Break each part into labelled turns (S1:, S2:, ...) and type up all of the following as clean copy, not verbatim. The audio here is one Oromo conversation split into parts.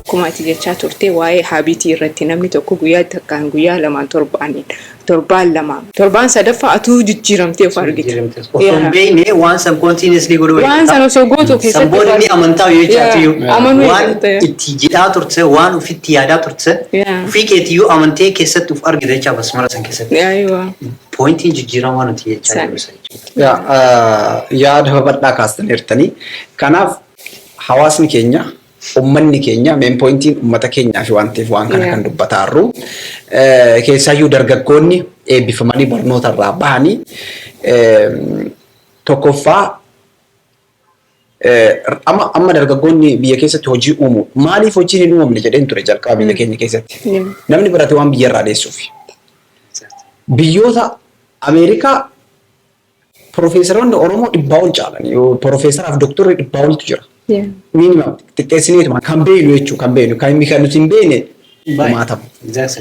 S1: Akkuma ati jechaa turte, waa'ee habitii irratti namni tokko guyyaa takkaan, guyyaa lamaan, torbaaniin, torbaan lamaan, torbaan sadaffaa atuu jijjiiramtee of argita.
S2: Osoo hin beekne waan san continuously godhuu.
S1: Waan san osoo gootu keessatti
S2: Samboon inni amantaa yoo jechaatiyyuu
S1: amanuu
S2: waan
S1: eegalte.
S2: Itti jedhaa turte, waan ofitti yaadaa turte, ofii keetiyyuu amantee keessatti of argita jechaa basmara san keessatti. Pointiin jijjiiramaa nuti jechaa jirru isa jechuudha.
S3: Yaada babal'aa kaastaniirtanii. Kanaaf hawaasni keenya, uummanni keenya, main pointiin uummata keenyaa fi waan ta'eef waan kana kan dubbataa jirru. Keessaayyuu dargaggoonni eebbifamanii barnoota irraa bahanii, tokkoffaa amma dargaggoonni biyya keessatti hojii uumu. Maaliif hojiin hin uumamne jedheen ture jalqaba biyya keenya keessatti. Namni barate waan biyya irraa dheessuuf. Biyyoota Ameerikaa piroofeesaroonni Oromoo 100 ol caalan. Piroofeesaraaf doktorri 100 oltu jira. Minimum xiqqeessineetuma kan beeknu jechuudha, kan beeknu, kan nuti hin beekne kumaatama. NASA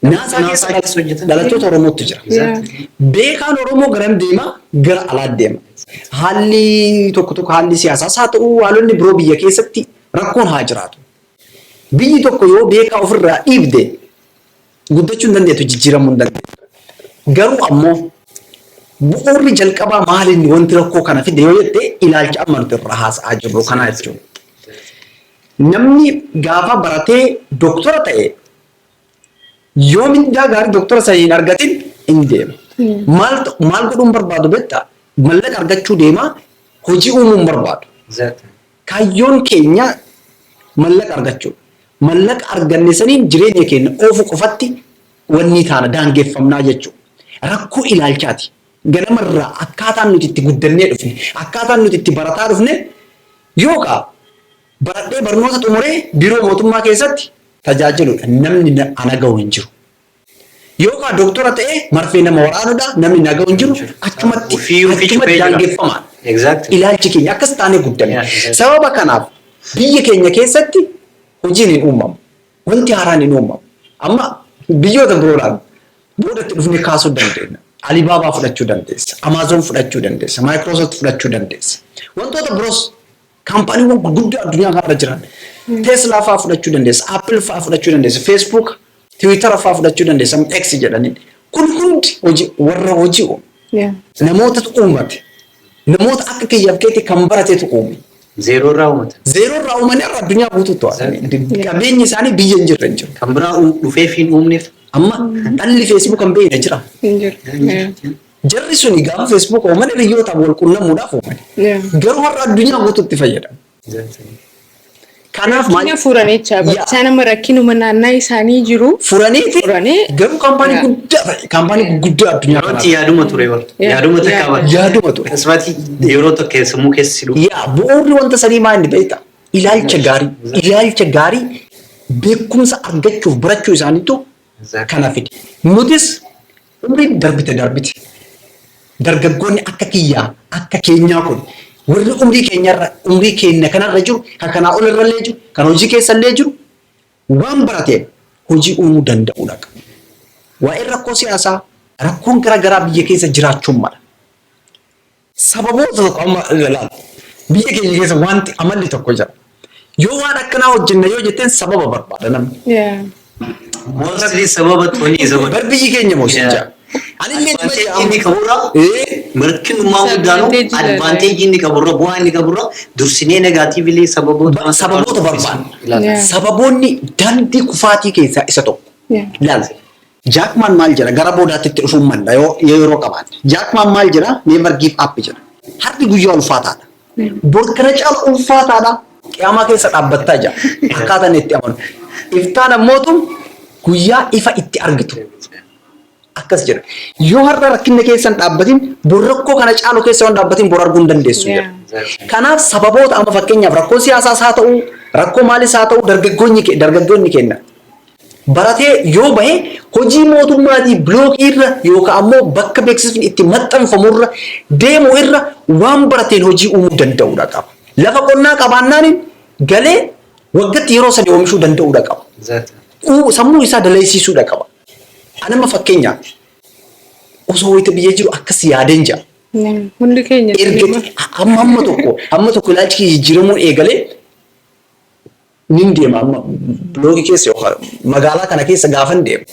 S2: NASA
S3: keessa
S2: keessa hojjetan.
S3: Dhalattoota Oromootu jira. Beekaan Oromoo garam deema? Gara alaa deema. Haalli tokko tokko, haalli siyaasaas haa ta'u, haalonni biroo biyya keessatti rakkoon haa jiraatu. Biyyi tokko yoo beekaa ofirraa dhiibde guddachuu hin dandeettu, jijjiiramuu hin dandeettu. Garuu ammoo bu'uurri jalqabaa maalinni wanti rakkoo kana fide yoo jette, ilaalcha amma nuti irraa haasa'aa jirru kanaa jechuudha. Namni gaafa baratee doktora ta'e yoo mindaa gaarii doktora sana hin argatin hin deema. Maal maal godhuun barbaadu beektaa? Mallaqa argachuu deema, hojii uumuun barbaadu. Kaayyoon keenya mallaqa argachuudha. Mallaqa arganne saniin jireenya keenya oofu qofatti wanni taana daangeffamnaa jechuudha. Rakkoo ilaalchaati. Ganamarraa akkaataan nuti itti guddannee dhufne, akkaataan nuti itti barataa dhufne, yookaan baradhee barnoota xumuree biiroo mootummaa keessatti tajaajiludha. Namni ana gahu hin jiru. Yookaan doktora ta'ee marfee nama waraanudha. Namni na gahu hin jiru. Achumatti
S2: Ofii ofii
S3: achumatti
S2: cuphee jira.
S3: daangeffamaadha. Ilaalchi keenya akkas taanee guddanne.
S2: Yeah.
S3: Sababa kanaaf biyya keenya keessatti hojiin hin uumamu. Wanti haaraan hin uumamu. Amma biyyoota biroodhaan boodatti dhufnee kaasuu dandeenya. Alibaba fudhachuu dandeessa. Amazon fudhachuu dandeessa. Microsoft fudhachuu dandeessa. Wantoota biroos, kaampaaniiwwan gurguddaa addunyaa kanarra jiran. Tesla fa'aa fudhachuu dandeessa. Apple fa'aa fudhachuu dandeessa. Facebook, Twitter fa'aa fudhachuu dandeessa. X jedhanii. Kun hundi hojii warra hojii uume. Namootatu uumate. Namoota akka kiyyaaf keetii kan baratetu uume.
S2: Zeeroo irraa uumatan.
S3: Zeeroo irraa uumanii har'a addunyaa guutuu to'atan. Qabeenyi isaanii biyya hin jirre hin jiru.
S2: Kan biraa dhufee fi hin uumneef.
S3: Amma dhalli Facebook kan beekne jira.
S1: Hin jiru.
S3: Jarri suni gaafa Facebook uuman hiriyyootaan wal quunnamuudhaaf uuman. Garuu har'a addunyaa guutuutti fayyadamu. Kanaaf maal
S1: Rakkina furanii jechaa isaan amma rakkinuma naannaa isaanii jiru.
S3: Furaniiti
S1: Furanii.
S3: garuu kaampaanii guddaa ta'e, kaampaanii gurguddaa addunyaa
S2: Yerootti
S3: kanaa.
S2: yaaduma ture bara. Yaaduma takka bara.
S3: Yaaduma ture.
S2: Akkasumatti yeroo tokko sammuu keessa si dhufu.
S3: Yaa, bu'uurri wanta sanii maal inni beektaa? Ilaalcha gaarii, ilaalcha gaarii, beekumsa argachuuf barachuu isaaniitu kana fide. Nutis umriin darbite darbite. Dargaggoonni akka kiyyaa, akka keenyaa kun, warri umrii keenyarra, umrii keenya kanarra jiru, kan kanaa ol irrallee jiru, kan hojii keessallee jiru, waan barateen hojii uumuu danda'uudha qaba. Waa'een rakkoo siyaasaa, rakkoon garaagaraa biyya keessa jiraachuun mala. Sababoota tokko amma ilaali. Biyya keenya keessa wanti amalli tokko jira. Yoo waan akkanaa hojjenna yoo jetteen sababa barbaada namni.
S2: Mostly sababa tuni sababa.
S3: Bar biyyi keenya moo sin jaa. Anillee nima
S2: Advantage
S3: jaa.
S2: inni qaburra mirkinummaa guddaanu
S1: Disadvantage illee.
S2: Advantage inni qaburra, bu'aa inni qaburra dursinee negatively sababoota
S3: Sababoota barbaanna.
S2: Ilaala.
S3: Sababoonni daandii kufaatii keessaa isa tokko. Ilaali. Jack Maan maal jedha? Gara boodaatti itti dhufuun malla yoo yeroo qabaanne. Jack Maan maal jedha? "Never give up" jedha. Har'i guyyaa ulfaataadha. Bor kana caala ulfaataadha. Qiyaamaa keessa dhaabbattaa jira. Akkaataan itti amanu. Iftaan ammootu guyyaa ifa itti argitu. Akkas jedha. Yoo har'a rakkinna keessa hin dhaabbatin, bor rakkoo kana caalu keessa yoo hin dhaabbatin, bor arguu hin dandeessu jedha. Kanaaf sababoota amma fakkeenyaaf rakkoo siyaasaas haa ta'u, rakkoo maalis haa ta'u, dargaggoonni keenya baratee yoo bahe hojii mootummaatii bilookii irra yookaan ammoo bakka beeksisni itti maxxanfamu irra deemu irra waan barateen hojii uumuu danda'uudha qaba. Lafa qonnaa qabaannaan galee waggatti yeroo 3 oomishuu danda'uudha qaba. Sammuu isaa dalaysiisuudha qaba. Anama fakkeenyaaf osoo wayita biyya jiru akkas yaadeen jira.
S1: Hundi keenya.
S3: Erga amma amma tokko ilaalchi kiyya jijjiiramuun eegalee. Nin deema amma bilookii keessa yookaan magaalaa kana keessa gaafan deemu.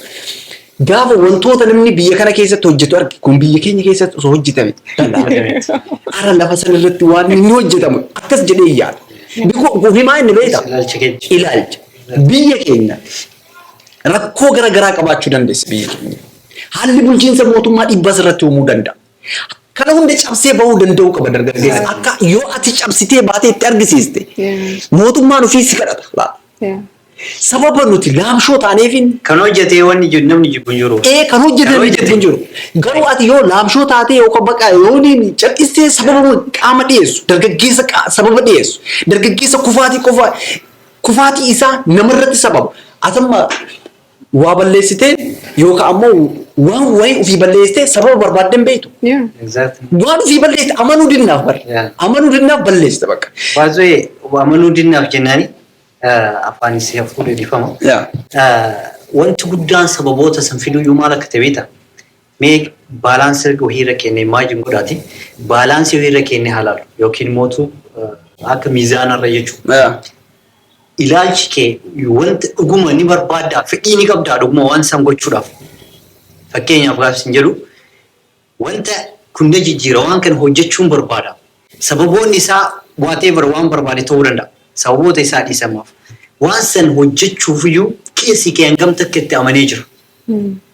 S3: Gaafa wantoota namni biyya kana keessatti hojjetu arge, kun biyya keenya keessatti osoo hojjetame danda'a. Ara lafa sana irratti waan inni hojjetamu akkas jedhee yaada. Bikoo himaa inni beekta.
S2: Ilaalcha keenya.
S3: Ilaalcha. Biyya keenya rakkoo gara garaa qabaachuu dandeessa biyya keenya. Haalli bulchiinsa mootummaa dhiibbaa irratti uumuu danda'a. Kana hunda cabsee bahuu danda'uu qaba dargaggeessi. Akka yoo ati cabsitee baatee itti argisiiste mootummaan ofii si kadhata. Laata. Sababa nuti laamshoo taaneefin
S2: Kan hojjetee wanni jiru namni jibbu hin jiru.
S3: Ee, kan hojjete
S2: Kan
S3: namni
S2: hojjete.
S3: jibbu hin jiru. Garuu ati yoo laamshoo taatee yookaan baqa yoo ni cal'istee sababa qaama dhiyeessu, dargaggeessa sababa dhiyeessu, dargaggeessa kufaatii qofa kufaatii isaa namarratti sababa. Atamma waa balleessitee yookaan ammoo waan wayii ofii balleessitee sababa barbaaddee hin beektu. Waan ofii balleessite amanuu dinnaaf bara. Amanuu dinnaaf balleessite bakka.
S2: Baay'ee amanuu dinnaaf jennaani afaan isii hafuudhee dhiifama. Wanti guddaan sababoota san fiduyyuu maal akka ta'e beektaa? Mee baalaansii wahiirra kennee imagine godhaati. Baalaansii wahiirra kennee halaalu yookiin mootu akka miizaanarra jechuudha. Ilaalchi kee wanta dhuguma ni barbaaddaa, fedhii ni qabdaa dhuguma waan san gochuudhaaf. Fakkeenyaaf gaaf isin jedhu, wanta kun na jijjiira, waan kana hojjechuun barbaada. Sababoonni isaa whatever waan barbaade ta'uu danda'a. Sababoota isaa dhiisamaaf. Waan san hojjechuufiyyuu keessi kee hangam takka itti amanee jira?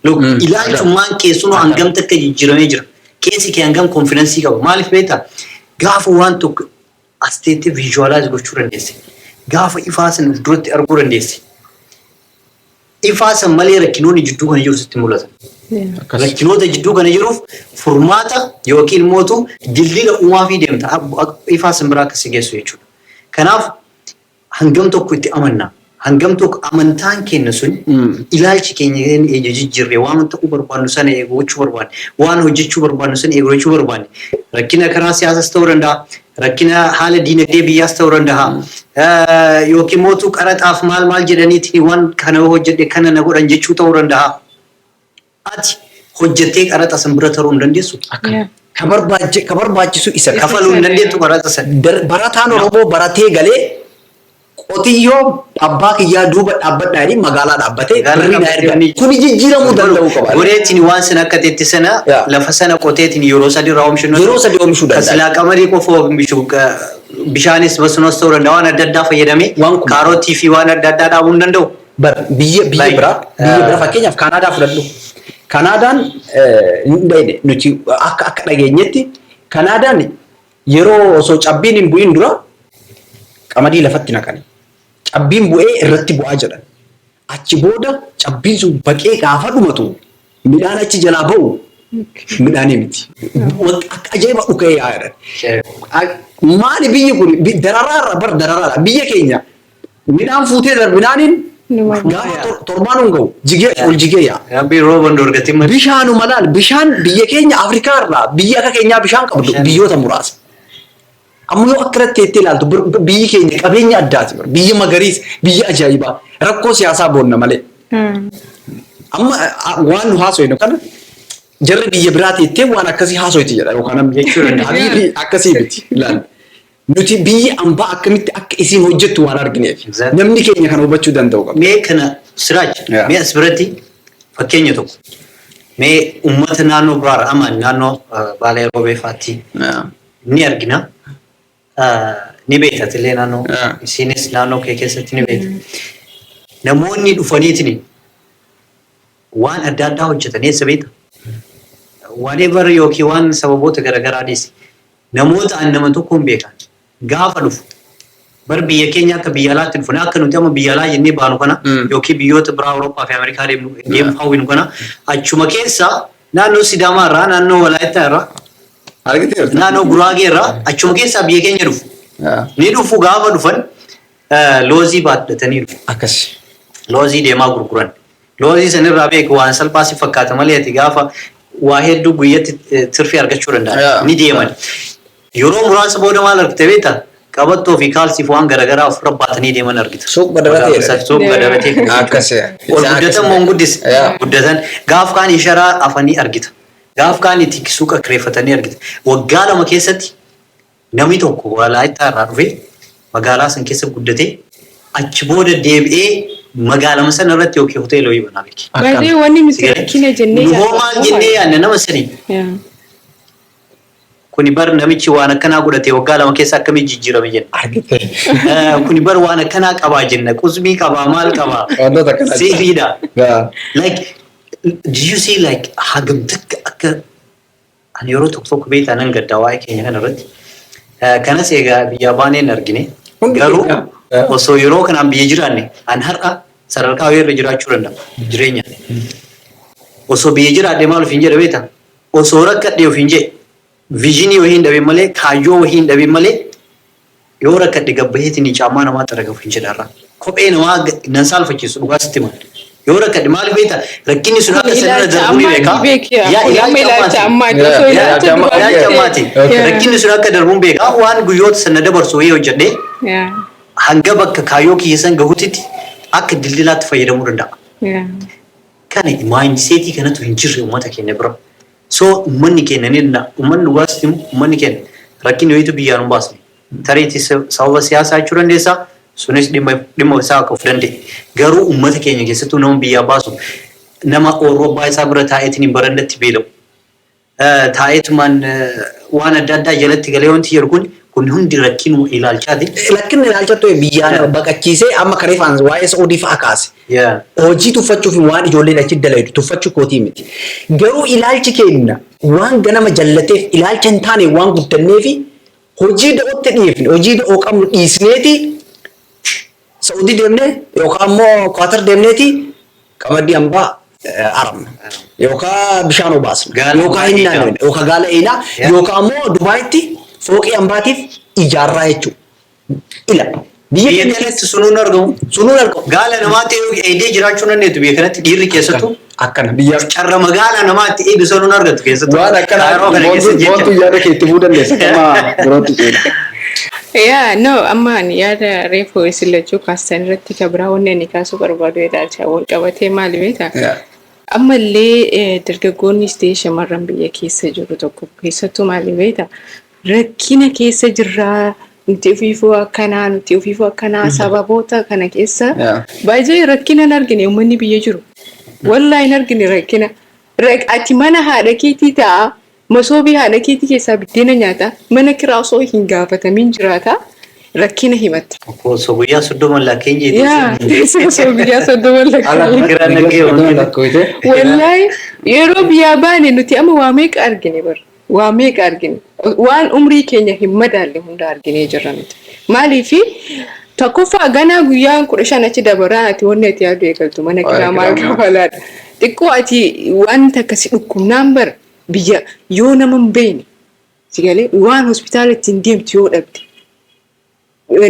S2: Look, ilaalchummaan kee sun hangam takka jijjiiramee jira? Keessi kee hangam confidence qaba? Maaliif beektaa? Gaafa waan tokko as teettee visualize gochuu dandeesse. Gaafa ifaa san of duratti arguu dandeesse. Ifaa san malee rakkinoonni jidduu kana jiru sitti mul'atan. Rakkinoota jidduu kana jiruuf furmaata yookiin mootu dildila uumaa fi deemta. Ifaa san biraa akka si geessu jechuudha. Kanaaf hangam tokko itti amanna. Hangam tokko amantaan keenya sun, ilaalchi keenya ija jijjiirre, waan ta'uu barbaannu sana eegachuu barbaanne, waan hojjechuu barbaannu sana eegachuu barbaanne, rakkina karaa siyaasas ta'uu danda'a, rakkina haala diinagdee biyyaas ta'uu danda'a, yookiin mootuu qaraxaaf maal maal jedhaniitiin waan kana yoo hojjedhe kana na godhan jechuu ta'uu danda'a. Ati hojjettee qaraxa san bira taruu hin dandeessu.
S3: Ka barbaachisu isa
S2: Kafaluu hin dandeettu qaraxa san.
S3: Barataan Oromoo baratee galee qotiyyoo abbaa kiyyaa duuba dhaabbadhaa jedhee magaalaa dhaabbatee
S2: Magaalaa
S3: birrii naa
S2: dhaabbatee
S3: erga. Kuni jijjiiramuu danda'uu qaba.
S2: Goreetiin waan sana akka teetti sana lafa sana qoteetiin yeroo sadi irraa oomishnu.
S3: Yeroo sadi oomishuu danda'a.
S2: Kasilaa qamadii qofa oomishu, bishaanis bosonus ta'uu danda'a, waan adda addaa fayyadamee
S3: Waan kun-
S2: kaarotii fi waan adda addaa dhaabuu hin danda'u.
S3: Bar biyya biyya
S2: Like,
S3: biraa fakkeenyaaf Kaanaadaa fudhadhu. Kaanaadaan hin dhayne nuti akka dhageenyetti Kaanaadaan yeroo osoo cabbiin hin bu'in dura qamadii lafatti naqani. Cabbiin bu'ee irratti bu'aa jedhan. Achi booda cabbiin sun baqee gaafa dhumatu midhaan achi jalaa ba'u midhaanii miti. Akka ajaa'iba dhuka'ee yaa'a jedhan. Maali biyyi kun dararaarra bar dararaadha. Biyya keenya midhaan fuutee darbinaaniin gaafa torbaan hin ga'u jigee ol jigee yaa'a.
S2: Rabbiin rooba hin dorgatin malee.
S3: Bishaanuma laal, bishaan biyya keenya Afrikaa irraa biyya akka keenyaa bishaan qabdu biyyoota muraasa. Amma yoo akkanatti teettee ilaaltu biyyi keenya qabeenya addaati bar. Biyya magariisa, biyya ajaa'ibaa. Rakkoo siyaasaa boonna malee. Amma waan nu haasofnu kana jarri biyya biraa teettee waan akkasii haasoyti jedha yookaan namni
S2: Jechuu danda'a.
S3: Habiibi akkasii miti ilaali. Nuti biyyi ambaa akkamitti akka isiin hojjettu waan argineef. Namni keenya kana hubachuu danda'u qaba.
S2: Mee kana Siraaj, mee as biratti fakkeenya tokko. Mee uummata naannoo biraarra amma naannoo Baalee Roobee fa'aatti ni argina. Ni beekta illee naannoo isinis naannoo kee keessatti ni beekta. Namoonni dhufaniitiin waan adda addaa hojjetan eessa beekta? Whatever yookiin waan sababoota garaagaraa dhiisi. Namoota an nama tokko hin beekan. Gaafa dhufu bar biyya keenya akka biyya alaatti dhufan, akka nuti amma biyya alaa jennee baanu kana yookiin biyyoota biraa Awurooppaa fi Ameerikaa deemnu deemu hawwinu kana, achuma keessa naannoo Sidaamaa irraa, naannoo Walaayittaa irraa,
S3: Argiteerta?
S2: naannoo Guraagee irraa achuma keessaa biyya keenya dhufu. Ni dhufu, gaafa dhufan loozii baadhatanii dhufu.
S3: Akkasi.
S2: Loozii deemaa gurguran. Loozii sanirraa beeku waan salphaa si fakkaata malee ati gaafa waa hedduu guyyatti tirfii argachuu danda'a. Ni deeman. Yeroo muraasa booda maal argite beektaa? Qabattoo fi kaalsiif waan garaagaraa ofirra baatanii deeman argita.
S3: Suuq badaratee.
S2: Suuq badaratee.
S3: Akkasi.
S2: Ol guddatan moo hin guddise? Guddatan. Gaaf kaan isharaa afanii argita. Gaaf kaan itti suuqa kireeffatanii argita. Waggaa 2 keessatti namni tokko Walaayittaa irraa dhufee magaalaa san keessa guddatee Achi booda deebi'ee magaalama sana irratti yookiin hoteela wayii banaa beeki.
S1: Baay'ee wanni nuti rakkina jennee
S2: Nu hoo maal jennee yaadna nama sanii? Kuni bar namichi waan akkanaa godhate waggaa 2 keessa akkamii jijjiirame jenna.
S3: Argite.
S2: Kuni bar waan akkanaa qabaa jenna. Qusmii qabaa, maal qabaa?
S3: Wantoota akkanaa.
S2: Sihriidha. Like, do you see, like, hagam takka akka ani yeroo tokko tokko beektaa nan gaddaa waa'ee keenya kana irratti. Kanas egaa biyyaa baanee hin argine.
S3: Hundi
S2: Garuu
S3: keenya.
S2: Osoo yeroo kanaan biyya jiraanne an har'a sadarkaa wayii irra jiraachuu danda'a jireenya. Osoo biyya jiraadhe maal ofiin jedha beektaa? Osoo rakkadhe ofiin jedhe, vision wayii hin dhabin malee, kaayyoo wayii hin dhabin malee, yoo rakkadhe gabbaheetiin caammaa namaa xaraga ofiin jedha har'a. Kophee namaa nan saalfachiisu, dhugaa sitti hima. Yoo rakkadhe, maaliif beektaa? Rakkinni sun akka sanarra
S1: Ilaalcha
S2: darbuu ni
S1: ammaati
S2: beekaa.
S1: beekiya.
S2: Yaa
S1: Kun amma
S2: ilaalcha
S1: ilaalcha
S2: ammaati.
S1: ammaati. Osoo
S3: Yaa,
S1: ilaalcha
S3: ilaalcha
S1: duraa
S2: Ilaalcha ammaati. Rakkinni sun akka darbuun beekaa, waan guyyoota sana dabarsu wayii hojjedhee hanga bakka kaayyoo kiyya san gahutitti akka dildilaatti fayyadamuu danda'a. Kana mindsetii kanatu hin jirre uummata keenya bira. So uummanni keenya ni danda'a. Uummanni, dhugaa sitti himu, uummanni keenya rakkinni wayiitu biyyaan hin baasne. Tariitii sababa siyaasaa jechuu dandeessaa. Sunis dhimma isaa akka of danda'e. Garuu uummata keenya keessattuu nama biyyaa baasu, nama oorroo abbaa isaa bira taa'eetiin hin barandatti beela'u, taa'eetumaan waan adda addaa jalatti galee wanti jedhu kun hundi rakkinuma ilaalchaati.
S3: Rakkinni ilaalcha ture biyyaan baqachiisee amma kareefaan waa'ee Sa'uudii fa'aa kaase. Hojii tuffachuu fi waan ijoolleen achi dalaydu tuffachuu kootii miti. Garuu ilaalchi keenya waan ganama jallateef, ilaalcha hin taane waan guddanneefi, hojii da'ootti dhiifne, hojii da'oo qabnu dhiisneeti Sa'uudii deemnee yookaan immoo Kwaatar deemneeti qamadii hambaa aramna. Yookaan bishaan obaasna.
S2: Gaala
S3: Yookaan hin
S2: eegaa.
S3: naannofne yookaan gaala eenaa yookaan immoo Dubaayitti fooqii hambaatiif ijaarraa jechuudha. Ila biyya
S2: Biyya
S3: keenya
S2: kanatti sunuun argamu.
S3: Sunuun argamu.
S2: Gaala namaatti eegdee jiraachuu dandeettu biyya kanatti dhiirri keessattuu.
S3: Akkana biyya
S2: Carra magaala namaatti eegu sanuun argattu keessattuu.
S3: Waan akkana
S2: Kaayiroo kana keessa jecha.
S3: boontuu yaada kee itti fuu dandeessa kama birootti ceena.
S1: Yaa, no, amma ani yaada reefu isin lachuu kaastan irratti ka biraa wanni ani kaasuu barbaadu ilaalcha wal qabatee maali beektaa? Ammallee dargaggoonnis ta'e shamarran biyya keessa jiru tokko keessattuu maali beektaa? Rakkina keessa jirraa, nuti ofiifuu akkanaa, nuti ofiifuu akkanaa, sababoota kana keessa baay'ee rakkina hin argine uummanni biyya jiru. Wallaahi hin argine rakkina. Ati mana haadha keetii ta'a, masoobii haadha keetii keessaa biddeena nyaata, mana kiraa osoo hin gaafatamiin jiraata, rakkina himatta.
S2: Osoo guyyaa 30 lakkeen
S1: Yaa
S2: jeetii.
S1: Osoo guyyaa 30 lakkaa'e.
S2: Kiraa naggee
S3: Lakkoofte.
S1: Wallaahi yeroo biyyaa baane nuti amma waa meeqa argine bara. Waa meeqa argine. Waan umrii keenya hin madaalle hunda arginee jirra nuti. Maaliifi, tokkoffaa ganaa guyyaan 15 achi dabaraan ati wanni ati yaadu eegaltu mana kiraa maal kafalaadha. Xiqqoo ati wanta akkasi dhukkubnaan bara biyya yoo nama hin beekne si galee waan hospitaala ittiin deemtu yoo dhabde,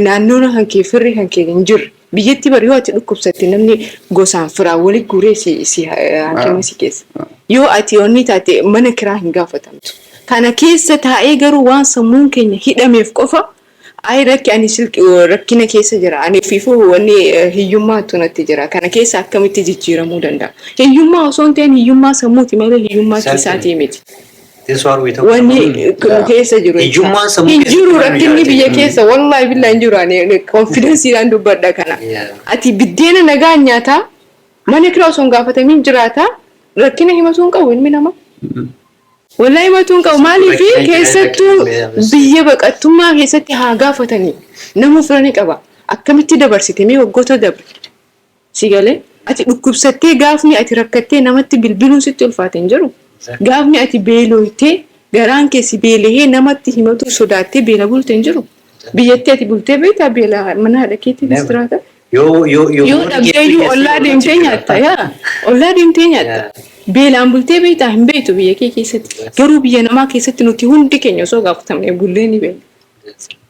S1: naannoon kan kee firri kan kee hin jirre, biyyatti bari yoo ati dhukkubsatte namni gosaan firaan walitti guuree si hakima si keessa. Yoo ati onni taate mana kiraa hin gaafatamtu. Kana keessa taa'ee garuu waan sammuun keenya hidhameef qofa, ayi rakki, ani silki rakkina keessa jira, ani ofiifuu wanni hiyyummaatu natti jira, kana keessa akkamitti jijjiiramuu danda'a? Hiyyummaa osoo hin ta'in hiyyummaa sammuuti malee hiyyummaa kiisaatii miti.
S2: This what we talk
S1: Wanni
S2: about.
S1: nu keessa jiru jecha.
S2: Hiyyummaan sammuu
S1: Hin
S2: keessatti
S1: jiru
S2: kan
S1: rakkinni
S2: ijaarate.
S1: biyya keessa, wallaahi billaa hin jiru, ani confidenceiidhaan dubbadha kana. Ati biddeena nagaa nyaataa, mana kiraa osoo hin gaafatamiin jiraataa, rakkina himatuu hin qabu ilmi namaa. Wallaahi himatuu hin qabu, maaliif
S2: Rakkina
S1: keessattuu
S2: rakkina
S1: biyya baqattummaa keessatti haa gaafatanii nama fira ni qaba. Akkamitti dabarsite mee waggoota dabre? Si galee, ati dhukkubsattee, gaafni ati rakkattee namatti bilbiluun sitti ulfaate hin jiru. Gaafni ati beelooytee, garaan kee si beelahee, namatti himatuu sodaattee beela bulte hin jiru. Biyyatti ati bultee beektaa beela mana haadha keetiinis
S2: Never.
S1: jiraata.
S2: Yoo
S1: Yoo dhabdeeyyuu ollaa deemtee nyaatta, yaa ollaa deemtee nyaatta. Beelaan bultee beektaa? Hin beektu biyya kee keessatti. Garuu biyya namaa keessatti nuti hundi keenya osoo gaafatamne bullee ni beekna.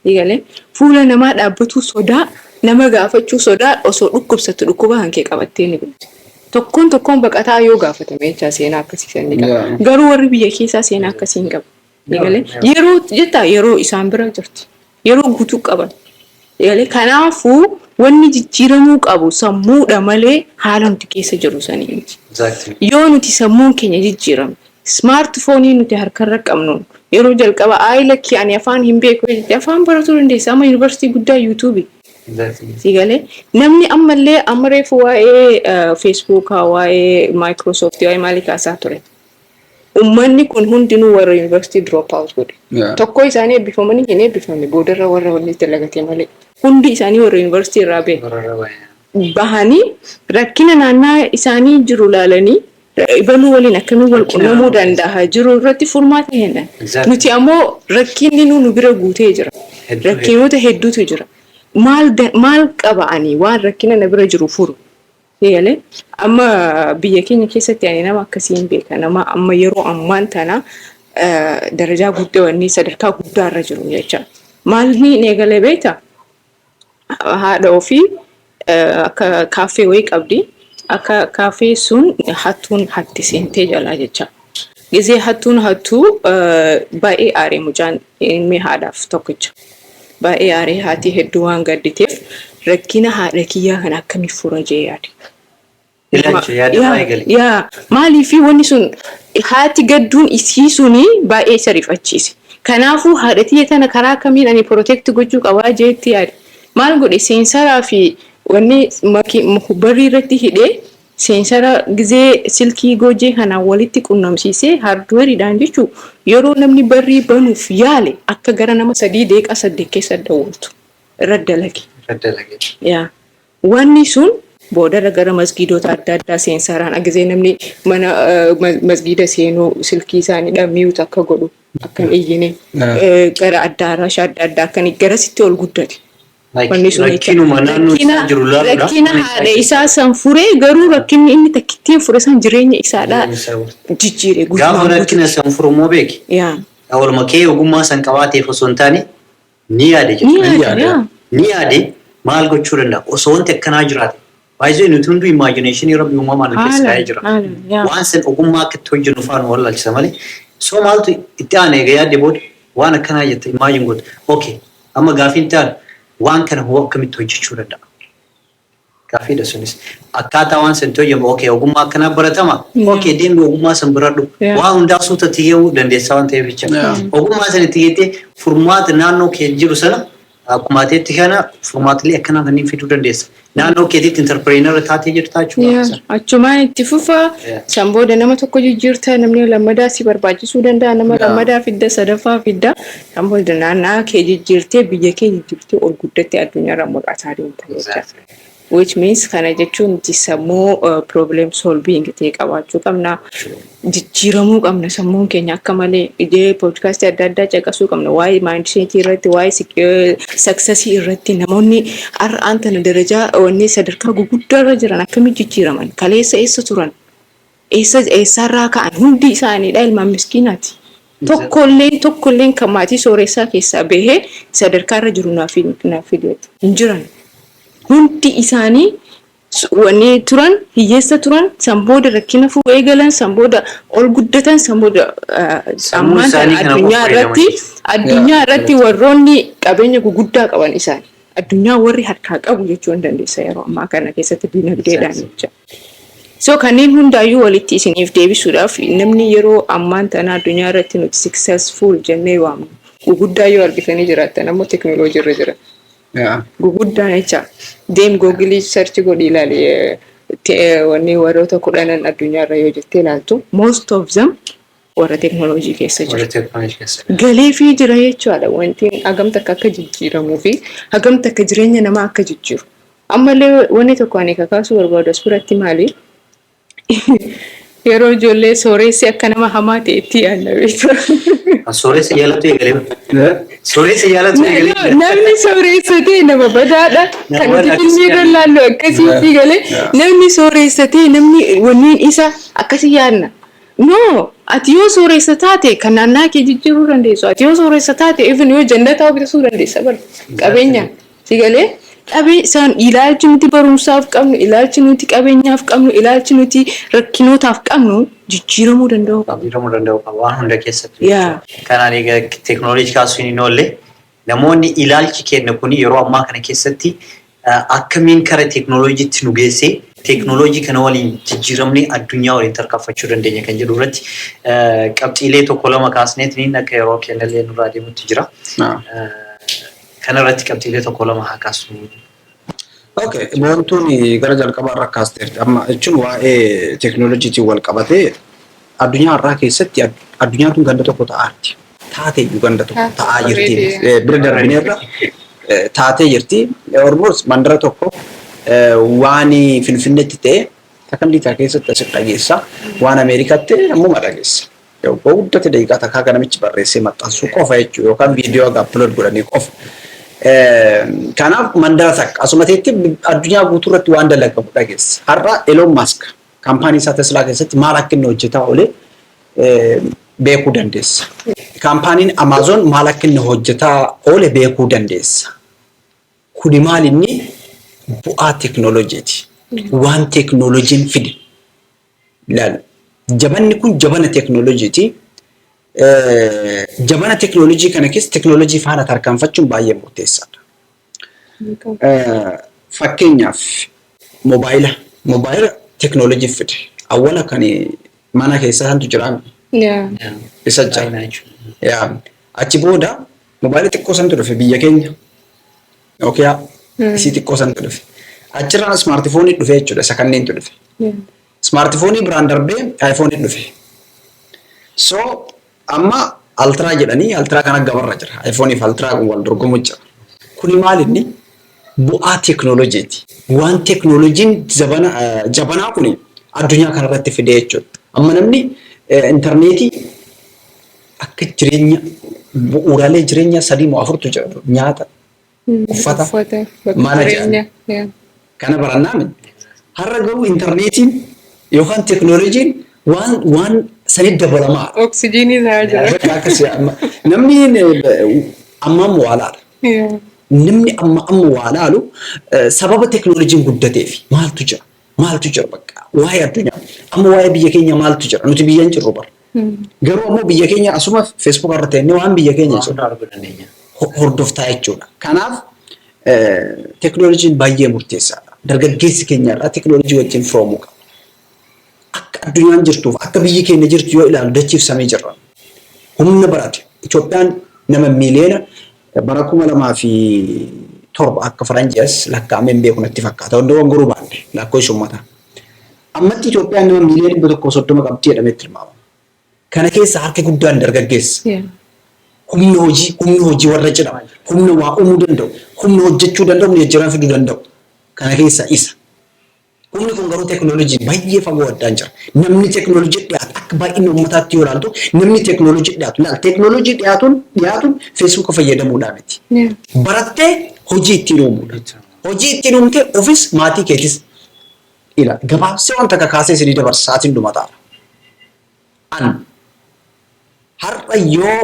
S1: Eegalee fuula namaa dhaabbatuu sodaa, nama gaafachuu sodaa, osoo dhukkubsattu dhukkuba kan kee qabattee ni bulti. Tokkoon tokkoon baqataa yoo gaafatame jecha seenaa akkasii san ni qaba. Garuu warri biyya keessaa seenaa akkasii hin qabu. Eegalee yeroo jettaa yeroo isaan bira jirti. Yeroo guutuu qaban. Eegalee kanaafuu wanni jijjiiramuu qabu sammuudha malee haala nuti keessa jirru sanii miti. Yoo nuti sammuun keenya jijjiirame, smartphone nuti harkarra qabnuun yeroo jalqaba, ayi lakkii, ani afaan hin beeku jette, afaan baratuu dandeessa. Amma yuunivarsiitii guddaa YouTubeii. Si galee, namni ammallee amma reefu waa'ee Facebookaa, waa'ee Microsoftii, waa'ee maalii kaasaa ture. Uummanni kun hundinuu warra yuunivarsiitii drop out godhe. Tokko isaanii eebbifamanii hin eebbifamne, boodarra warra wanni dalagatee malee. Hundi isaanii warra yuunivarsiitii irraa bahe. Bahanii rakkina naannaa isaanii jiru laalanii, ibaluu waliin akkamiin wal qunnamuu danda'a jiru irratti furmaata kennan. Nuti ammoo rakkinni nu bira guutee jira. Rakkinoota hedduutu jira. Maal qaba ani waan rakkina na bira jiru furu? Eegalee amma biyya keenya keessatti ani nama akkasii hin beeka. Nama amma yeroo ammaan tana darajaa guddaa, wanni sadarkaa guddaa irra jiru jecha. Maalni eegalee beektaa? Haadha ofii akka kaaffee wayii qabdi. Akka kaaffee sun hattuun hatti seentee jalaa jecha. Gizee hattuun hattuu baay'ee aaree mucaan ilmi haadhaaf tokkicha. Baay'ee aaree, haati hedduu waan gadditeef, rakkina haadha kiyyaa kana akkamiif fura jee yaade.
S2: Ilaalcha yaada baay'ee gale.
S1: Yaa, maaliifi wanni sun haati gadduun isii suni baay'ee isa rifachiise. Kanaafuu haadha tiyya tana karaa kamiin ani protect gochuu qabaa jeetti yaade. Maal godhe? Sensoraa fi wanni barrii irratti hidhee, sensora gizee silkii gojee kanaan walitti qunnamsiisee, hardwareiidhaan jechuun, yeroo namni barrii banuuf yaale akka gara nama 3 deeqaa 8 keessa dawwaltu irra dalage. Yaa. Wanni sun boodarra gara masgiidota adda addaa sensoraan agizee namni mana masgiida seenuu silkii isaanii mute akka godhu, akka hin iyyine, gara addaaraasha adda addaa akka garasitti ol guddate.
S2: Wanni sun Rakkinuma naannoo isaa jiru laaluudha.
S1: Rakkina haadha isaa san furee, garuu rakkinni inni takkittiin fure san jireenya isaadhaa jijjiire.
S2: Gaafa rakkina san furu immoo beeki. Waluma kee ogummaa san qabaateef osoo hin taane ni yaade
S1: Ni
S2: jechuudha.
S1: yaade, yaa.
S2: Ni yaade, maal gochuu danda'a osoo wanti akkanaa jiraate. Baay'ee nuti hunduu imaginationii Rabbi uumamaan nu keessa kaa'ee jira.
S1: Haala, yaa.
S2: Waan san ogummaa akka itti hojjennu faana wallaalchisa malee. So maaltu itti aana? Egaa yaadde booda waan akkanaa jette, imagine goote. Okay, amma gaafiin itti aanu, waan kana hoo akkamitti hojjechuu danda'a? Gaafiidha sunis. Akkaataa waan san itti hojjemu, okay, ogummaa akkanaa baratama. Okay, deemni ogummaa san baradhu. Waan hundaa suuta itti ge'uu dandeessa waan ta'eef jecha. Ogummaa san itti geettee furmaata naannoo kee jiru sana, akkuma ateetti kana, furmaatilee akkanaa kanneen fiduu dandeessa. Naannoo keetiitti entrepreneur taatee jirta jechuudha.
S1: Achumaan itti fufa. San booda nama tokko jijjiirta, namni lammadaa si barbaachisuu danda'a, nama lammadaa fidda, sadaffaa fidda. San booda naannaa kee jijjiirtee, biyya kee jijjiirtee, ol guddattee addunyaarra mul'ataa deemta jecha. Which means, kana jechuun nuti sammuu problem solving ta'e qabaachuu qabna. Jijjiiramuu qabna sammuun keenya akka malee. Ijee podcastii adda addaa caqasuu qabna. Waa'ee mindsetii irratti, waa'ee successii irratti, namoonni har'aan tana darajaa wanni sadarkaa guguddaa irra jiran akkamitti jijjiiraman? Kaleessa eessa turan? Eessa eessaarraa ka'an? Hundi isaaniidha ilmaan miskiinaati. Tokkolleen kan maatii sooressaa keessaa bahee sadarkaa irra jiru naaf fideeti. Hin jiran. Hundi isaanii wanni turan hiyyeessa turan, san booda rakkina furuu eegalan, san booda ol guddatan, san booda
S2: Sammuu
S1: ammaan tana
S2: isaanii kana
S1: addunyaa
S2: qofa
S1: irratti
S2: fayyadaman.
S1: Addunyaa irratti warroonni qabeenya guguddaa qaban isaani. Addunyaa warri harkaa qabu jechuu hin dandeessa yeroo ammaa kana keessatti dinagdeedhaan jecha. So kanneen hundaayyuu walitti isiniif deebisuudhaaf, namni yeroo ammaan tana addunyaa irratti nuti successful jennee waamnu guguddaa yoo argitanii jiraattan, ammoo teknooloojii irra jira. Guguddaan jecha, deem Googleii search godhi ilaali, wanni warroota 10n addunyaa irra yoo jettee ilaaltu, most of them warra teknooloojii keessa jira.
S2: Warra teeknooloojii keessa.
S1: Galeefii jira jechuudha, wanti hagam takka akka jijjiiramuu fi hagam takka jireenya namaa akka jijjiiru. Ammallee wanni tokko ani kakaasuu barbaadu as biratti maali? Yeroo ijoollee sooressi akka nama hamaa ta'etti yaadna, beektaa.
S2: Sooressa jaalatu eegalee. Sooressa jaalatu eegalee.
S1: Namni sooressa ta'e nama badaadha. Kan nuti filmii irra ilaallu akkasitti galee, namni sooressa ta'e, namni wanniin isa akkasii yaadna. No, ati yoo sooressa taate kan naannaa kee jijjiiruu dandeessu. Ati yoo sooressa taate, even yoo jannataa bitasuu dandeessa bara qabeenya. Si galee, qabee isaan ilaalchi nuti barumsaaf qabnu, ilaalchi nuti qabeenyaaf qabnu, ilaalchi nuti rakkinootaaf qabnu jijjiiramuu danda'u qaba.
S2: Jijjiiramuu danda'u qaba waan hunda keessatti. Kanaan egaa teeknooloojii kaasuun hin oolle, namoonni ilaalchi kenna kun yeroo ammaa kana keessatti akkamiin kara teeknooloojiitti nu geessee, teeknooloojii kana waliin jijjiiramnee addunyaa waliin tarkaanfachuu dandeenya kan jedhu irratti qabxiilee tokko lama kaasneetiin akka yeroo kennallee nurraa deemutti jira. Kana irratti qabxiilee tokko lama haa kaasnu.
S3: Okay, Boontuun gara jalqabaa irra kaasteerti. Amma jechuun waa'ee teekinooloojiitiin wal qabatee addunyaa har'aa keessatti addunyaan tun ganda tokko ta'aarti. Taatee iyyuu ganda tokko ta'aa jirti. Bira darbineerra taatee jirti. Almost mandara tokko waan Finfinneetti ta'e sakandiitaa keessatti asirra dhageessa. Waan Ameerikaatti ammuma dhageessa. Yoo guddate daqiiqaa takkaa kan namichi barreessee maxxansuu qofa jechuudha yookaan viidiyoo upload godhanii qofa. Kanaaf mandara takka asuma teetti addunyaa guutuu irratti waan dalagamu dhageessa. Har'a Elon Musk kaampaanii isaa Teslaa keessatti maal akka inni hojjetaa oole beekuu dandeessa. Kaampaaniin Amazon maal akka inni hojjetaa oole beekuu dandeessa. Kuni maal inni bu'aa teekinooloojiiti. Waan teekinooloojiin fide. Ilaali. Jabanni kun jabana teekinooloojiiti. Jabana teekinooloojii kana keessa teekinooloojii faana tarkaanfachuun baay'ee murteessaadha. Fakkeenyaaf moobaayila teekinooloojii fide. Awwala kan mana keessa santu jira. Isa jira. Achi booda moobaayila xiqqoo santu dhufe biyya keenya. Nokia isii xiqqoo santu dhufe. Achirraan smartphone dhufe jechuudha. Isa kanneentu dhufe. Smartphone biraan darbee iPhone dhufe. So amma Ultra jedhanii Ultra kana gabarra jira. iPhone fi Ultra kun wal dorgomu jira. Kuni maal inni bu'aa teekinooloojiiti. Waan teekinooloojiin jabanaa kuni addunyaa kanarratti fide jechuudha. Amma namni intarneetii akka jireenya bu'uuraalee jireenyaa sadii moo afurtu jira. Nyaata, uffata, mana jedhan. Kana barannaa miti. Har'a garuu intarneetiin yookaan teekinooloojiin waan sanitti dabalamaa.
S1: Oksijiinii ta'aa jira.
S3: Bakka akkasii namni amma amma waa laala. Namni amma amma waa laalu sababa teekinooloojiin guddateef maaltu jira? Maaltu jira bakka waa'ee addunyaa amma waa'ee biyya keenya maaltu jira? Nuti biyya hin jirru bara. Garuu ammoo biyya keenya asuma Facebook irra ta'e waan biyya keenya jiru hordoftaa jechuudha. Kanaaf teekinooloojiin baay'ee murteessaadha. Dargaggeessi keenya irraa teekinooloojii wajjin firoomuu qaba. Akka addunyaan jirtuuf akka biyyi keenya jirtu yoo ilaalu dachiif samii jirra. Humna barate Itoophiyaan nama miiliyoona bara 2007 akka faranji'as lakkaa'amee hin beeku natti fakkaata. Wanta guruu baanne lakkoofsa uummataa. Ammatti Itoophiyaan nama miiliyoona 130 qabdi jedhamee tilmaamama. Kana keessa harki guddaan dargaggeessa. Humna hojii warra jedhamu, humna waa uumuu danda'u, humna hojjechuu danda'u, humna jijjiirama fiduu danda'u. Kana keessa isa. Humni kun garuu teekinooloojii baay'ee fagoo addaan jira. Namni teekinooloojii dhiyaatu akka baay'ina uummataatti yoo ilaaltu namni teekinooloojii dhiyaatu ilaal teekinooloojii dhiyaatuun Facebook fayyadamuudhaa miti. Barattee hojii ittiin uumuudha. Hojii ittiin uumtee ofis maatii keetis ila gabaabsee wanta kakaasee isinii dabarsa sa'aatiin dhumataadha. An har'a yoo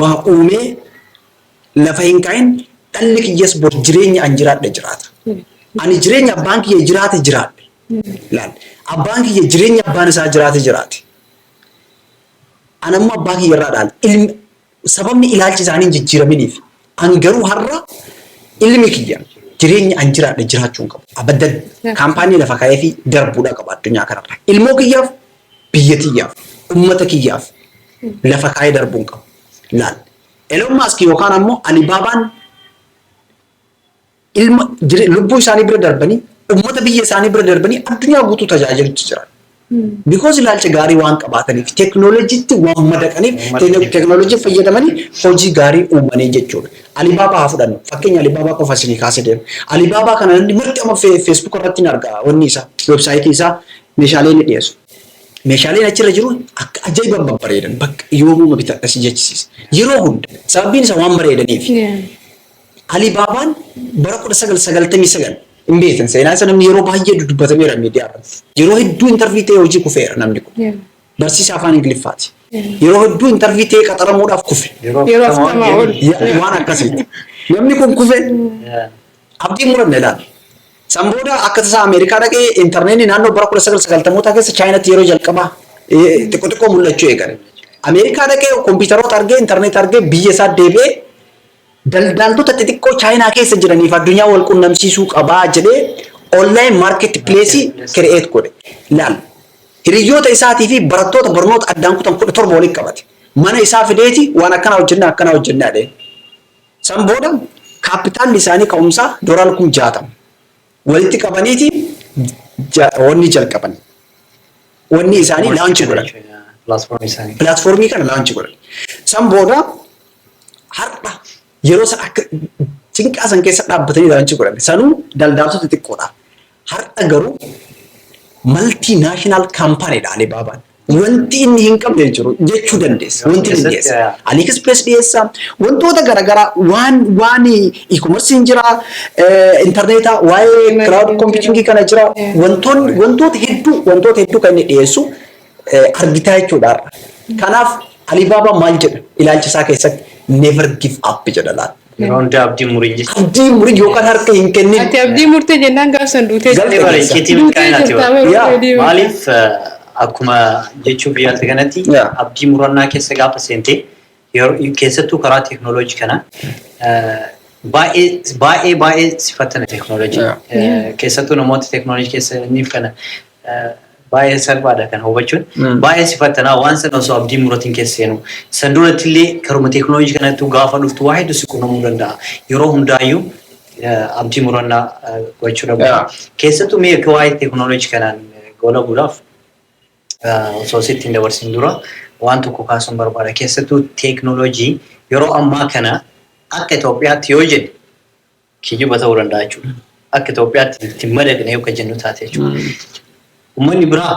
S3: waa uumee lafa hin kaa'in dhalli kiyyas bor jireenya an jiraadhe jiraata. Ani jireenya abbaan kiyya jiraate jiraadhe. Laal abbaan kiyya jireenya abbaan isaa jiraate jiraate. An ammoo abbaa kiyya irraa dhaale. Ilmi sababni ilaalchi isaanii hin jijjiiraminiif. An garuu har'a ilmi kiyya jireenya an jiraadhe jiraachuu hin qabu. Abadan kaampaanii lafa kaa'ee fi darbuudha qaba addunyaa kanarra. Ilmoo kiyyaaf, biyya tiyyaaf, ummata kiyyaaf lafa kaa'ee darbuu hin qabu. Laal. Elon Musk yookaan ammoo Alibaabaan ilma lubbuu isaanii bira darbanii ummata biyya isaanii bira darbanii addunyaa guutuu tajaajilutti jiran. Because ilaalcha gaarii waan qabaataniif teekinooloojiitti waan madaqaniif teekinooloojii fayyadamanii hojii gaarii uumanii jechuudha. Alibaabaa haa fudhannu. Fakkeenya Alibaabaa qofa isinii kaasee deema. Alibaabaa kana namni marti amma Facebook irratti ni argaa wanni isaa website isaa meeshaalee inni dhiyeessu. Meeshaaleen achirra jiru akka ajaa'iban babbareedan bakka yoomuma bitadha si jechisiisa. Yeroo hunda sababiin isaa waan bareedaniif. Alibaabaan bara 1999 hin beektan seenaa isa namni yeroo baay'ee dubbatameera miidiyaa irratti. Yeroo hedduu interview ta'ee hojii kufeera namni kun. Barsiisaa afaan Ingiliffaati. Yeroo hedduu interview ta'ee qaxaramuudhaaf kufe.
S1: Yeroo 40 ol.
S3: Waan akkasiiti. Namni kun kufe abdii muranne ilaala. San booda akka tasaa Ameerikaa dhaqee intarneetni naannoo bara 1990moota keessa Chaayinaatti yeroo jalqabaa xiqqoo xiqqoo mul'achuu eegale. Ameerikaa dhaqee kompiitaroota argee intarneet argee biyya isaa deebi'ee daldaaltota xixiqqoo Chaayinaa keessa jiraniif addunyaa wal qunnamsiisuu qabaa jedhee online market place create godhe. Laal. Hiriyoota isaatii fi barattoota barnoota addaan kutan 17 walitti qabate. Mana isaa fideeti waan akkanaa hojjennaa akkanaa hojjennaa jedhee. San booda kaapitaalli isaanii ka'umsaa doolaara 60,000. Walitti qabaniiti wanni jalqaban. Wanni isaanii launch godhan.
S2: Platformii isaanii.
S3: Platformii kana launch godhan. San booda har'a yeroo san akka cinqaa san keessa dhaabbatanii launch godhan. Sanuu daldaaltota xixiqqoodha. Har'a garuu multinational companydha Alibaabaan. Wanti inni hin qabne hin jiru jechuu dandeessa. Wanti inni dhiyeessa. AliExpress dhiyeessa. Wantoota garaagaraa waan e-commerce jira, intarneetaa, waa'ee cloud computing kana jira. Wantoonni wantoota hedduu kan inni dhiyeessu argitaa jechuudha har'a. Kanaaf Alibaabaa maal jedha ilaalcha isaa keessatti? "Never give up" jedha laata.
S2: Yeroo hundaa abdii murii jechuudha.
S3: Abdii murii yookaan harka hin kennin.
S1: Ati abdii murtee jennaan gaaf san duutee
S3: Galte
S1: jirta.
S3: keessa.
S2: Icciitii
S1: Duutee
S2: milkaa'inaati.
S1: jirta bara already.
S2: Maaliif, akkuma jechuuf yaalte kanatti abdii murannaa keessa gaafa seentee, keessattuu karaa teeknooloojii kana baay'ee baay'ee baay'ee sifattana teeknooloojii. Keessattuu namoota teeknooloojii keessa niif kana baay'ee salphaadha kan hubachuun. Baay'ee sifattanaa waan sana osoo abdii muratiin keessa seenu. San duratti illee karuma teeknooloojii kanattuu gaafa dhuftu waa hedduu si qunnamuu danda'a. Yeroo hundaayyuu abdii murannaa gochuu dhabu. Keessattuu mee akka waa'ee teeknooloojii kanaan goolabuudhaaf osoo sitti hin dabarsin dura waan tokko kaasuun barbaada. Keessattuu teeknooloojii yeroo ammaa kana akka Itoophiyaatti yoo jenne kijiba ta'uu danda'a jechuudha. Akka Itoophiyaatti itti madaqne yoo kan jennu taate jechuudha. Uummanni biraa,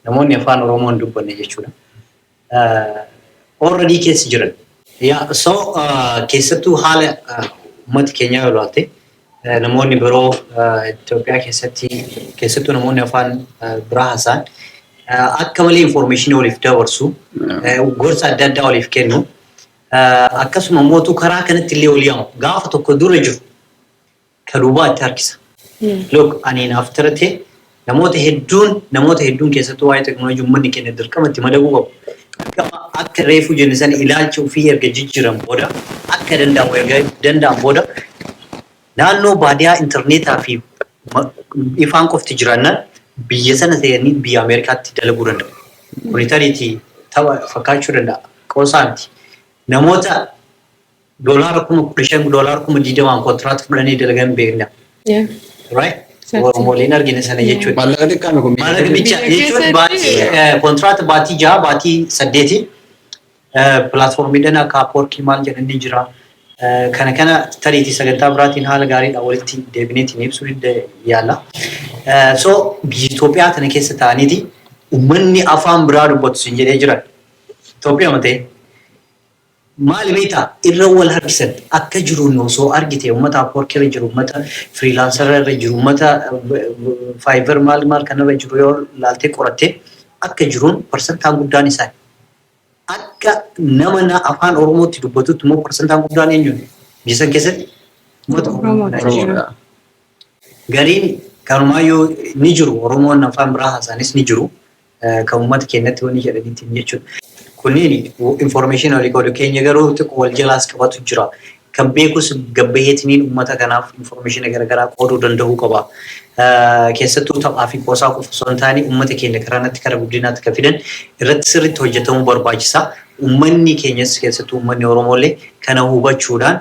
S2: namoonni afaan Oromoo hin dubbanne jechuudha. Already keessa jiran. So keessattuu haala uummata keenyaa yoo ilaalte, namoonni biroo Itoophiyaa keessatti, keessattuu namoonni afaan biraa haasa'an akka malee information waliif dabarsu, gorsa adda addaa waliif kennu, akkasuma mootuu karaa kanatti illee wal yaamu, gaafa tokko dura jiru ka duubaa itti harkisa. Look, ani naaf tarate namoota hedduun keessattuu waa'ee teekinooloojii uummanni keenya dirqama itti madaquu qabu. Dirqama akka reefuu jenne sana ilaalcha ofii erga jijjiiran booda, akka danda'amu erga danda'an booda, naannoo baadiyaa intarneetaa fi ifaan qofti jiraannaan biyya sana ta'anii biyya Ameerikaatti dalaguu danda'u. Kuni tariitii tapha fakkaachuu danda'a. Qoosaa miti. Namoota $15,000, $20,000 kontiraata fudhanii dalagan beekna. Right? Oromooleen argine sana jechuudha.
S3: Maallaqa xiqqaame kun.
S2: Maallaqa bicha
S1: Biyya
S2: jechuun
S1: keessatti-
S2: baatii kontiraata baatii 6, baatii 8, platformiidhaan akka Upworkii maal jedhanii jira. Kana tariitii sagantaa biraatiin haala gaariidhaan walitti deebineetiin ibsuu yaala. So biyya Itoophiyaa tana keessa ta'aniiti uummanni afaan biraa dubbatu sin jedhee jiran. Itoophiyaa matee maali beektaa, irra wal harkisan akka jiruun osoo argite, uummata Upwork irra jiru, uummata freelancer irra jiru, uummata Fiverr maal maal kanarra jiru yoo laaltee qoratte, akka jiruun parsantaan guddaan isaani. Akka nama na afaan Oromootti dubbatutti immoo parsantaan guddaan eenyuun biyya san keessatti uummata Oromoodha jechuudha. Gariin kanumaayyuu ni jiru, Oromoon afaan biraa haasa'anis ni jiru, kan uummata keenyatti wanni jedhaniitiin jechuudha. Kunniin information walii qoodu, keenya garuu xiqqoo wal jalaas qabatu jira. Kan beekus gabbaheetiniin uummata kanaaf information garaagaraa qooduu danda'uu qaba. Keessattuu taphaa fi qoosaa qofa osoo hin taane uummata keenya karaa natti kara guddinaatti kan fidan irratti sirriitti hojjetamuu barbaachisa. Uummanni keenyas, keessattuu uummanni Oromoolee kana hubachuudhaan,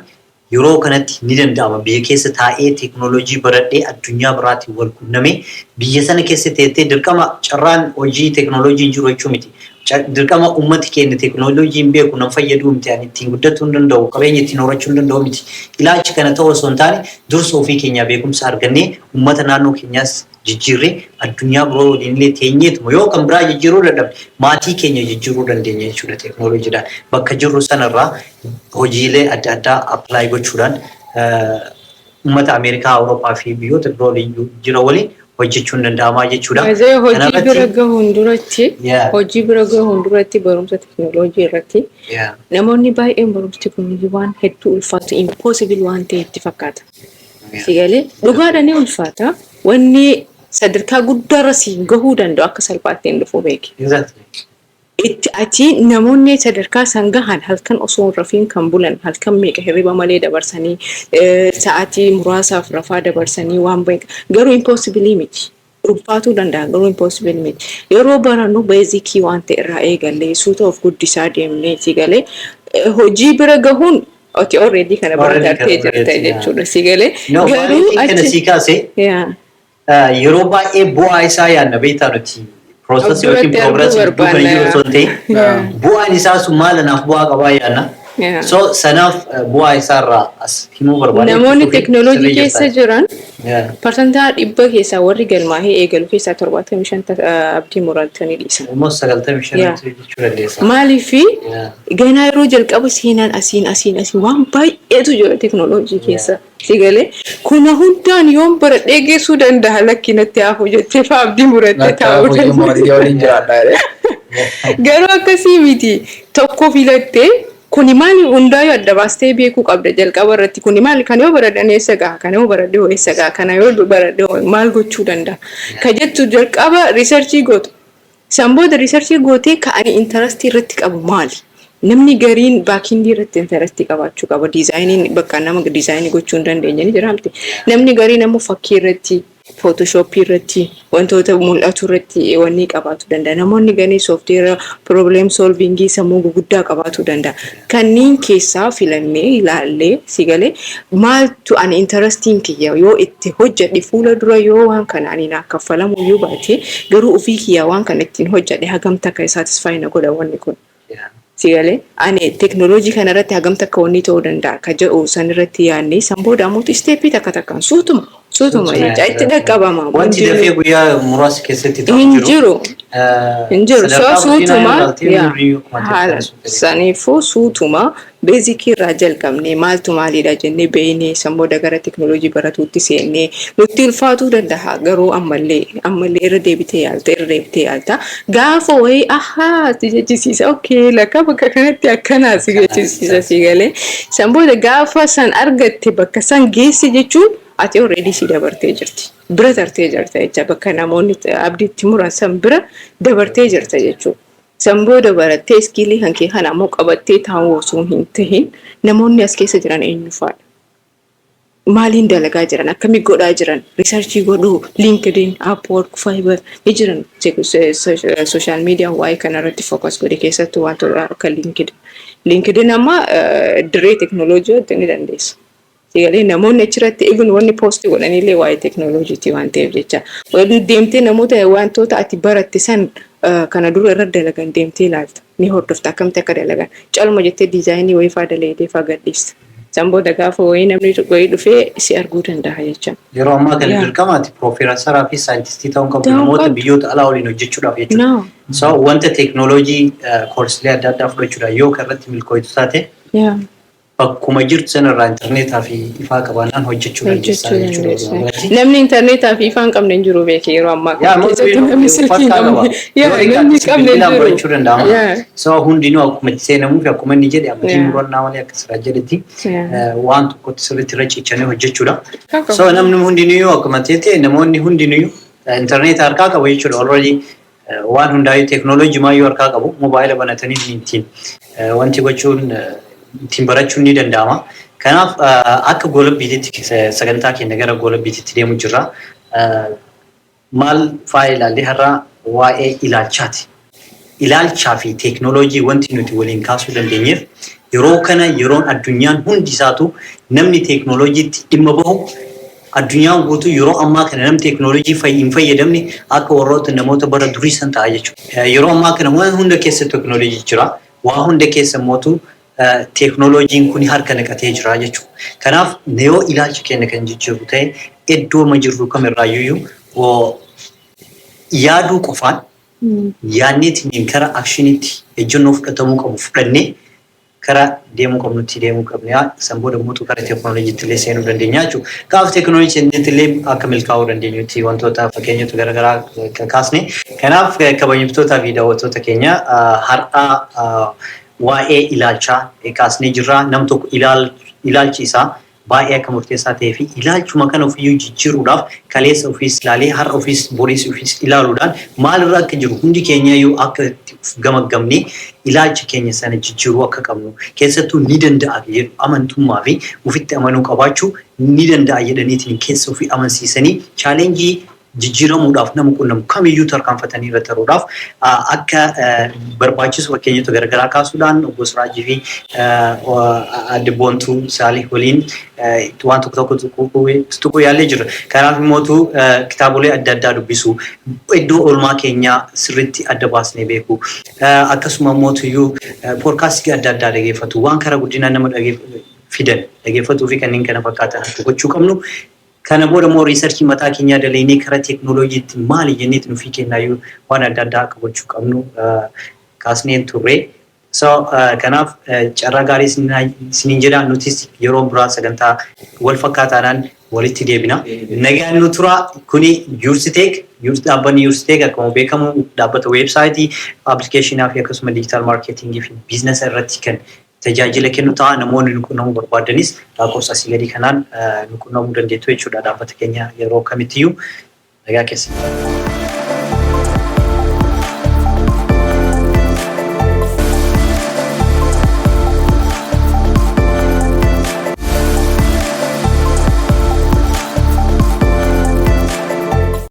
S2: yeroo kanatti ni danda'ama. Biyya keessa taa'ee teeknooloojii baradhee addunyaa biraatiin wal qunnamee, biyya sana keessa teettee dirqama carraan hojii teeknooloojii hin jiru jechuu miti. Dirqama uummati keenya teeknooloojii hin beeku, nan fayyaduu miti, ani ittiin guddachuu hin danda'u, qabeenya ittiin horachuu hin danda'u miti. Ilaalchi kana ta'uu osoo hin taane, dursa ofii keenyaa beekumsa argannee uummata naannoo keenyaas jijjiirree, addunyaa biroo waliin illee teenyeetuma yoo kan biraa jijjiiruu dadhabne maatii keenya jijjiiruu dandeenya jechuudha teeknooloojiidhaan. Bakka jirru sanarraa hojiilee adda addaa apply gochuudhaan uummata Ameerikaa, Awurooppaa fi biyyoota biroo waliin jira waliin hojjechuun danda'amaa jechuudha.
S1: Hojii
S2: Kanarratti
S1: bira gahuun duratti hojii bira gahuun duratti barumsa teeknooloojii irratti namoonni baay'een barumsa teeknooloojii waan hedduu ulfaatu, impossible waan ta'e itti fakkaata. Sigalee dhugaadha, ni ulfaata. Wanni sadarkaa guddaarra si gahuu danda'u akka salphaatti hin dhufu beeki. Itti ati namoonni sadarkaa san gahan halkan osoo hin rafiin kan bulan, halkan meeqa hirriba malee dabarsanii, sa'aatii muraasaaf rafaa dabarsanii waan beek, garuu impossible miti. Ulfaatuu danda'a, garuu impossible miti. Yeroo barannu basic waan ta'e irraa eegallee suuta of guddisaa deemnee si galee hojii bira gahuun ati already kana
S2: Already
S1: barattee
S2: kana
S1: jirta
S2: barattee,
S1: jechuudha si galee.
S2: No,
S1: Garuu
S2: maaliif kana
S1: achi
S2: sii kaase? Yeroo baay'ee bu'aa isaa yaadna beektaa, nuti process yookiin
S1: Duratti arguu
S2: progress gidduu kan jiru
S1: barbaanna.
S2: osoo hin ta'in bu'aan isaa sun maal anaaf bu'aa qabaa yaadna. So sanaaf bu'aa isaarraa as himuu barbaade.
S1: Namoonni teknooloojii keessa jiran 100% keessaa warri galmaahee eegalu keessaa 75 abdii muratanii dhiisan.
S2: Almost 95 jechuu dandeessa.
S1: Maaliifi ganaa yeroo jalqaba seenaan asiin asiin asiin waan baay'eetu jira teknooloojii keessa. Si galee kuna hundaan yoon baradhee geessuu danda'a, lakki natti hafu jettee fa'aa abdii murattee taa'uu dandeessa.
S3: Waliin jiraadha jedhee.
S1: Garuu akkasii miti. Tokko filattee, kuni maali hundaayyuu adda baastee beekuu qabda jalqaba irratti. Kuni maali, kana yoo baradhan eessa gaha, kana yoo baradhe hoo eessa gaha, kana yoo baradhe hoo maal gochuu danda'a ka jettu jalqaba research gootu. San booda research gootee ka'anii interest irratti qabu maali? Namni gariin backend irratti interest qabaachuu qaba. Design bakka nama design gochuu hin dandeenye ni jira miti. Namni gariin ammoo fakkii irratti, Photoshop irratti, wantoota mul'atu irratti wanni qabaachuu danda'a. Namoonni gariin software problem solving sammuu guguddaa qabaachuu danda'a. Kanneen keessaa filannee ilaallee, si galee, maaltu ani interestiin kiyya, yoo itti hojjedhe fuula dura yoo waan kana ani naa kaffalamu iyyuu baate, garuu ofii kiyya waan kana ittiin hojjedhe hagam takka satisfy na godha wanni kun. Si galee, ani teknooloojii kana irratti hagam takka wanni ta'uu danda'a ka jedhu san irratti yaadnee, san booda ammoo step takka takkaan suutuma suutuma jecha itti dhaqqabama.
S2: Wanti dafee guyyaa muraasa keessatti ta'u
S1: hin jiru. Hin jiru. So suutuma haala
S2: haala
S1: saniifuu suutuma basic irraa jalqabnee maaltu maalidha jennee beeknee, san booda gara teknooloojii baratuutti seennee nutti ulfaatuu danda'a, garuu ammallee ammallee irra deebitee yaalta, irra deebitee yaalta. Gaafa wayii ahaa si jechisiisa, okay, lakka bakka kanatti akkanaa si jechisiisa. Si galee, san booda gaafa san argatte, bakka san geesse jechuun ati already si dabartee jirti. Bira tartee jirta jecha, bakka namoonni abdiitti muran san bira dabartee jirta jechuudha. San booda barattee skill kan kee kana ammoo qabattee taa'uu osoo hin tahin, namoonni as keessa jiran eenyu fa'aadha? Maaliin dalagaa jiran? Akkamii godhaa jiran? Research godhuu, LinkedIn, Upwork, Fiverr ni jiran. Social media waa'ee kanarratti focus godhe, keessattuu wantoota akka LinkedIn. LinkedIn amma dirree teknooloojii hojjechuu ni dandeessa. Sigalee, namoonni achirratti even wanni post godhanillee waa'ee teknooloojiiti waan ta'eef jecha. Deemtee namoota wantoota ati baratte san kana dura irra dalagan deemtee ilaalta. Ni hordofta akkamitti akka dalagan. Calma jettee design wayii faa dalaydee faa gadhiista. San booda gaafa wayii namni wayii dhufee si arguu danda'a jecha.
S2: Yeroo ammaa kana dirqamaati piroofeesaraa fi saayintistii ta'uu qabu namoota biyyoota alaa waliin hojjechuudhaaf jechuudha. So wanta teeknooloojii koorsilee adda addaa fudhachuudhaan yoo irratti milkooytu taate, bakkuma jirtu sanarraa intarneetaa fi ifaa qabaannaan hojjechuu dandeessaa jechuudha.
S1: Namni intarneetaa fi ifaa hin qabne hin jiru beekee yeroo ammaa kana keessatti namni silkii hin qabne, yaa, namni hin qabne hin jiru.
S2: Barachuu danda'ama. So hundinuu akkuma itti seenamuu fi akkuma inni jedhe abdii murannaa malee, akka sirraa jedhetti waan tokkotti sirriitti irra cichanii hojjechuudha. So namni hundinuu akkuma ta'e, namoonni hundinuu intarneeta harkaa qabu jechuudha. Already waan hundaayyuu teeknooloojii maayyuu harkaa qabu, moobaayila banatanii ittiin wanti gochuun ittiin barachuun ni danda'ama. Kanaaf akka goolabbiititti sagantaa keenya gara goolabbiititti deemu jirra. Maal fa'aa ilaallee har'a? Waa'ee ilaalchaati. Ilaalchaa fi teeknooloojii wanti nuti waliin kaasuu dandeenyeef, yeroo kana yeroon addunyaan hundi isaatu namni teeknooloojiitti dhimma bahu, addunyaan guutuu yeroo ammaa kana namni teeknooloojii hin fayyadamne akka warroota namoota bara durii san ta'a jechuudha. Yeroo ammaa kana waan hunda keessa teeknooloojii jira. Waa hunda keessa mootu teeknooloojiin kun harka naqatee jira jechuudha. Kanaaf yoo ilaalcha keenya kan jijjiiru ta'e, iddoo jirru kamirraayyuu yaaduu qofaan yaadneetiin kara actionitti ejjennoo fudhatamuu qabu fudhannee kara deemuu qabnutti deemuu qabna. San booda immoo kara teeknooloojiitti illee seenuu dandeenya jechuudha. Gaafa teeknooloojiitti illee akka milkaa'uu dandeenyutti wantoota fakkeenyota garaagaraa kaasne. Kanaaf kabajamtootaa fi daawwattoota keenya, har'a waa'ee ilaalchaa kaasnee jirra. Nam tokko ilaalchi isaa baay'ee akka murteessaa ta'ee fi ilaalchuma kana ofiiyyuu jijjiiruudhaaf kaleessa ofiis ilaalee, har'a ofiis, boriis ofiis ilaaluudhaan maalirra akka jiru hundi keenya iyyuu akka itti of gamaggamnee ilaalcha keenya sana jijjiiruu akka qabnu, keessattuu ni danda'a jedhu amantummaa fi ofitti amanuu qabaachuu, ni danda'a jedhaniitiin keessa ofii amansiisanii challenge Jijjiiramuudhaaf nama quunnamu kamiyyuu tarkaanfatanii irra taruudhaaf akka barbaachisu fakkeenyota garaagaraa kaasuudhaan obbo Siraajii fi adde Boontuu Saalih waliin waan tokko tokko tuquu yaallee jira. Kanaaf immootu kitaabolee adda addaa dubbisu, iddoo oolmaa keenyaa sirriitti adda baasnee beeku, akkasuma immootuyyuu podcastii adda addaa dhageeffatu, waan karaa guddinaa nama fidan dhageeffatuu fi kanneen kana fakkaatan akka gochuu qabnu. Kana booda immoo researchii mataa keenyaa dalaynee karaa teeknooloojiitti maali jenneeti nufii kennaayyuu waan adda addaa akka gochuu qabnu kaasneen turre. So kanaaf carraa gaarii isiniin jedha. Nutis yeroo biraa sagantaa wal fakkaataadhaan walitti deebina. Nagaan nu tura. Kuni Yuursiteek. Dhaabbanni Yuursiteek akkuma beekamu dhaabbata websiteii, applicationaa fi akkasuma digital marketingii fi businessa irratti kan tajaajila kennu ta'a. Namoonni nu qunnamuu barbaadanis lakkoofsa asii gadii kanaan nu qunnamuu dandeettu jechuudha dhaabbata keenya yeroo kamittiyyuu. Nagaa keessa.